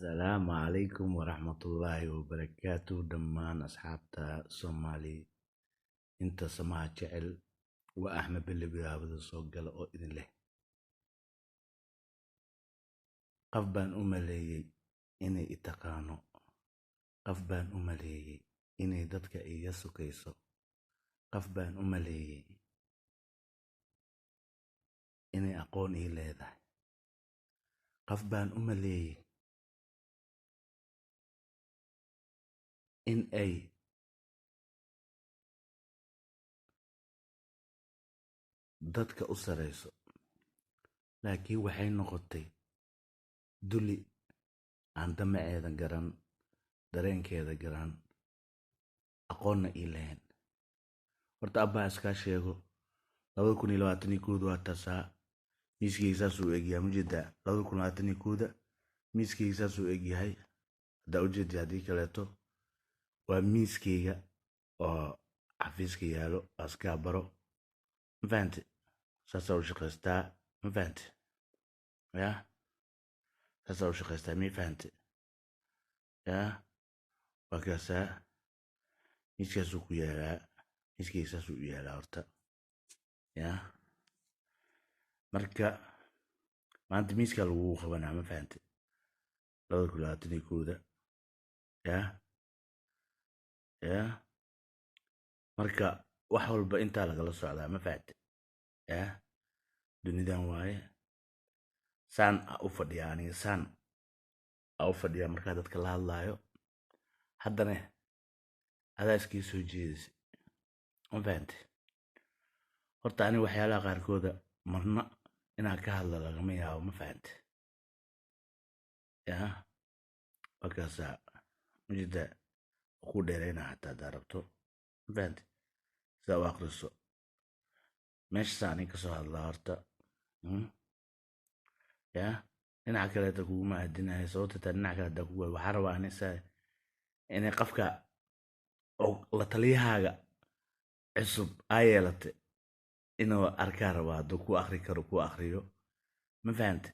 Asalaamu calaykum waraxmatullaahi wabarakaatu dhammaan asxaabta Soomaali inta samaha jecel. Waa Axmed Belebi habada soo gala oo idin leh. Qof baan u maleeyey inay i taqaano, qof baan u maleeyey inay dadka iga sukayso, qof baan u maleeyey inay aqoon ii leedahay, qof baan u maleeyey in ay dadka u sareyso, laakiin waxay noqotay duli aan damaceeda garan, dareenkeeda garan, aqoonna ii lahayn. Horta abbaa iskaa sheego, 2021 waa taasaa. Miiskayga saasuu u egyahay, mujeedaa? 2021 miiskayga saasuu u egyahay, haddaa ujeedi. Haddii kaleeto waa miiskayga oo xafiiska yaalo, askaa baro, ma fahante? Saasaa u shaqaystaa, ma fahante? Ya, saasaa u shaqaystaa, mi fahante? Ya, waa kaasaa, miiskaasuu ku yaalaa, miiskayga saasuu u yaalaa horta. Ya, marka maanta miiskaa lagugu qabanaa, ma fahante? 2021. Ya, marka wax walba intaa lagala socdaa, ma fahante? Ya, dunidan waaye. Saan a u fadhiyaa aniga, saan a u fadhiyaa markaa dadka la hadlaayo. Haddana adaa iskii soo jeedisay, ma fahante? Horta aniga waxyaalaha qaarkooda marna inaan ka hadla lagama yaabo, ma fahante? Ya, markaasaa mujida ku dheereyna xataa haddaa rabto, ma fahante? Sidaa u akriso meeshaasa aniga kasoo hadlaa horta. Ya, dhinaca kaleeta kuguma aadinayo, sababta taa dhinaca kale hadaa kugu waxaa rabaa ani sa inay qofka oo la taliyahaaga cusub aa yeelatay inuu arkaa rabaa, hadduu ku akri karo ku akriyo, ma fahante?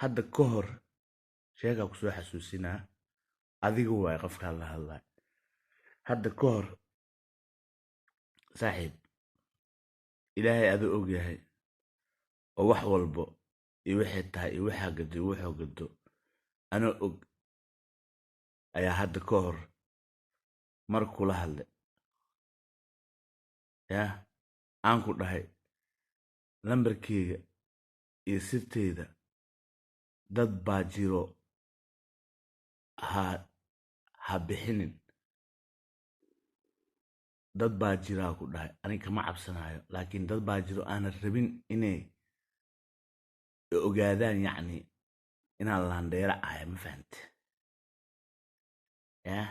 Hadda ka hor sheegaa kusoo xasuusinaa, adiga waay qofkaa la hadlay. Hadda ka hor saaxiib, Ilaahay aduu ogyahay oo wax walbo iyo waxay tahay iyo waxaa gado iyo wuxuu gado anoo og ayaa hadda ka hor mar kula hadlay. Yah, aan ku dhahay lambarkeyga iyo sirteyda dad baa jiro, ha bixinin, dad baa jiraa ku dhahay. Aniga kama cabsanayo, laakiin dad baa jiro aanan rabin inay ogaadaan, yacni inaan laandheero ahay, ma fahante? Yah,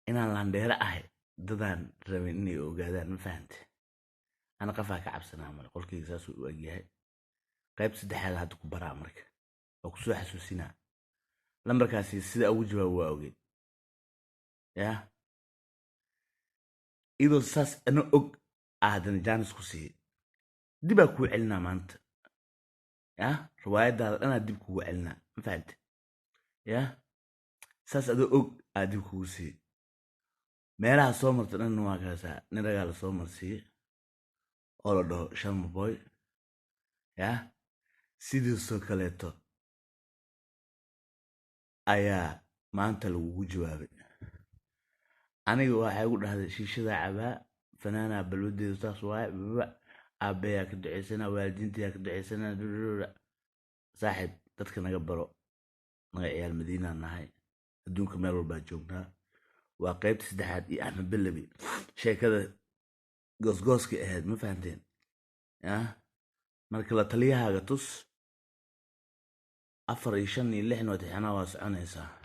inaan laandheero ahay dadaan rabin inay ogaadaan, ma fahante? Ana qafaa ka cabsanaa male. Qolkayga saasuu u egyahay. Qayb saddexaad hadda ku baraa, marka waa kusoo xasuusinaa lambarkaasi sida ugu jawaab waa ogeed. Yah, iyadoo saas ana og aa haddana jaanis ku siiyey, dibaa kuu celinaa maanta. Yah, riwaayadaada dhanaa dib kugu celinaa, ma fahante? Yah, saas adoo og aa dib kugu siiyey. Meelaha soo marta dhanna waa kaasaa, nin ragaa la soo marsiiyey oo la dhaho Sharma Boy. Yah, sidiisoo kaleeto ayaa maanta lagugu jawaabay. Aniga waxay igu dhahday shiishadaa cabaa, fanaanaa, balwadeedu saas waaye, baba aabbayaa ka duceysanaa, waalidiintayaa ka duceysanaa. Saaxiib, dadka naga baro, naga ciyaal Madiinaan nahay, adduunka meel walbaa joognaa. Waa qaybta saddexaad iyo Axmed Belebi sheekada goosgooska ahayd, ma fahanteen? Yah, marka la taliyahaaga tus 4 iyo 5 iyo 6na waa tixanaa, waa soconaysaa.